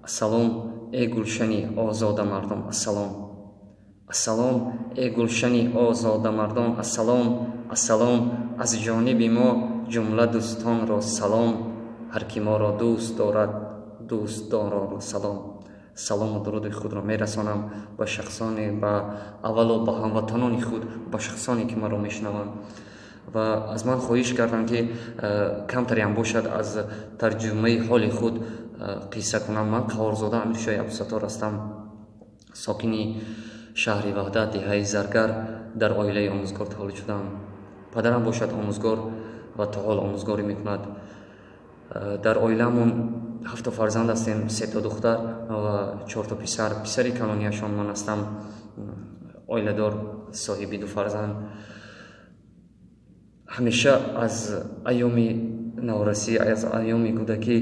Ассалом, эй гулшани озодамардон, ассалом. Ассалом, эй гулшани озодамардон, ассалом. Ассалом, аз ҷониби мо ҷумла дӯстонро салом. Ҳар ки моро дӯст дорад, дӯстдороро салом. Салому дуруди худро мерасонам ба шахсоне, ба аввало ба ҳамватанони худ, ба шахсоне ки маро мешунаванд ва аз ман хоҳиш карданд, ки камтареам бошад, аз тарҷумаи ҳоли худ қисса кунам. Ман Қаҳорзода Амиршоҳи Абдусаттор ҳастам, сокини шаҳри Ваҳдат, деҳаи Заргар. Дар оилаи омӯзгор таваллуд шудам. Падарам бошад омӯзгор ва то ҳол омӯзгорӣ мекунад. Дар оиламон ҳафто фарзанд ҳастем: сето духтар ва чорто писар. Писари калонияшон ман ҳастам, оиладор, соҳиби ду фарзанд. Ҳамеша аз айёми наврасӣ, аз айёми кӯдакӣ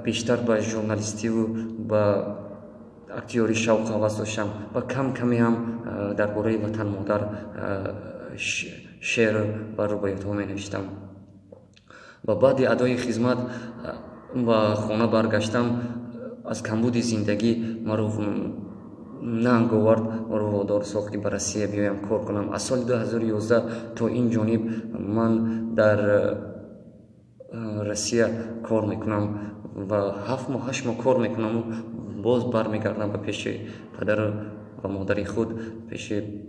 бештар ба журналистиву ба актёрӣ шавқу ҳавас доштам ва кам каме ҳам дар бораи ватан модар шеър ва рубоятҳо менавиштам. Ва баъди адои хизмат ба хона баргаштам. Аз камбуди зиндагӣ маро нанг овард, маро водор сохт, ки ба Россия биёям, кор кунам. Аз соли 2011 то ин ҷониб ман дар Россия кор мекунам ва 7 моҳ, 8 моҳ кор мекунаму боз бармегардам ба пеши падару ва модари худ, пеши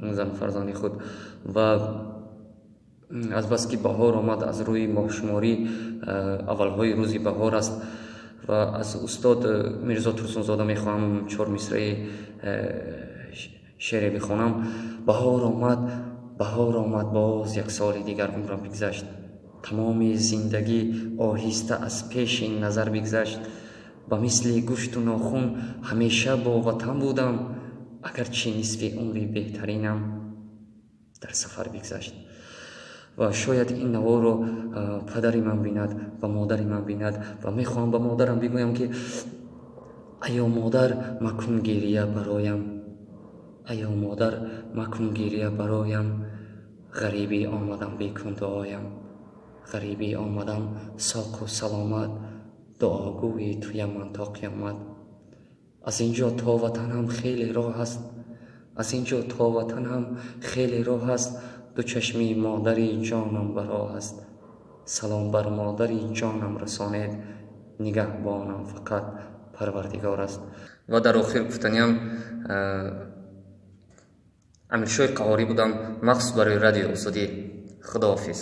зану фарзанди худ. Ва азбаски баҳор омад, аз рӯи моҳшуморӣ аввалҳои рӯзи баҳор аст ва аз устод Мирзо Турсунзода мехоҳам чор мисраи шеъре бихонам. Баҳор омад, баҳор омад, боз як соли дигар умрам бигзашт. Тамоми зиндагӣ оҳиста аз пеши назар бигзашт. Ба мисли гӯшту нохун ҳамеша бо ватан будам, агарчи нисфи умри беҳтаринам дар сафар бигзашт. Ва шояд ин наворро падари ман бинад ва модари ман бинад ва мехоҳам ба модарам бигӯям, ки аё модар, макун гирия бароям, аё модар, макун гирия бароям. Ғарибӣ омадам, бикун дуоям. Ғарибӣ омадам соқу саломат, дуогӯи туям ман то қиёмат. Аз ин ҷо то ватанам хеле роҳ аст, аз ин ҷо то ватанам хеле роҳ аст. Ду чашми модари ҷонам ба роҳ аст. Салом бар модари ҷонам расонед, нигаҳбонам фақат Парвардигор аст. Ва дар охир гуфтаниам, Амиршоҳи Қаҳорӣ будам, махсус барои Радиои Озодӣ. Худоҳофиз.